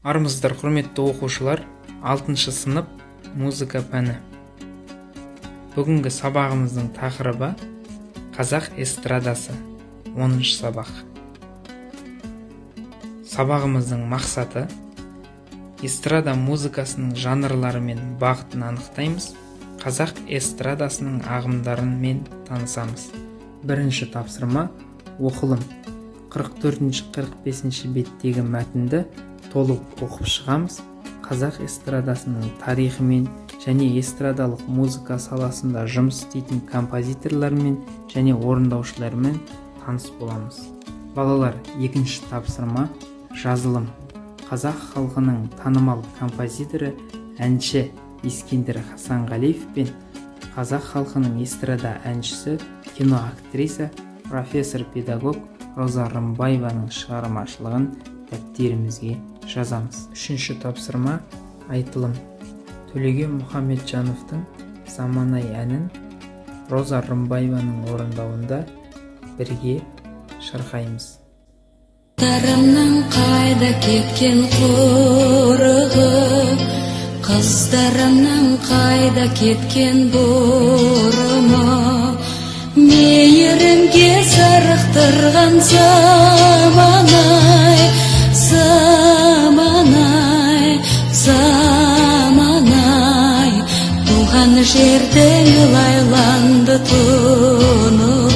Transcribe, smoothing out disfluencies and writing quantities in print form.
Армысыздар, құрметті оқушылар! Алтыншы сынып, музыка пәні. Бүгінгі сабағымыздың тақырыбы: қазақ эстрадасы, 10-сабақ. Сабағымыздың мақсаты: эстрада музыкасының жанрлары мен бағытын анықтаймыз, қазақ эстрадасының ағымдарымен танысамыз. Бірінші тапсырма: оқылым. 44-45 беттегі мәтінді толық оқып шығамыз. Қазақ эстрадасының тарихымен және эстрадалық музыка саласында жұмыс істейтін композиторлармен және орындаушылармен таныс боламыз. Балалар, екінші тапсырма: жазылым. Қазақ халқының танымал композиторы, әнші Ескендір Хасанғалиев пен қазақ халқының эстрада әншісі, кино актриса, профессор, педагог Роза Рымбаеваның шығармашылығын дәптерімізге жазамыз. Үшінші тапсырма: айтылым. Төлеген Мұхамеджановтың «Заман-ай» әнін Роза Рымбаеваның орындауында бірге шырқаймыз. Қыздарымның қайда кеткен құрығы, қыздарымның қайда кеткен бұрымы? Мейірімге зарықтырған заман-ай, заман-ай, заман-ай, туған жердің лайланды тұнығы.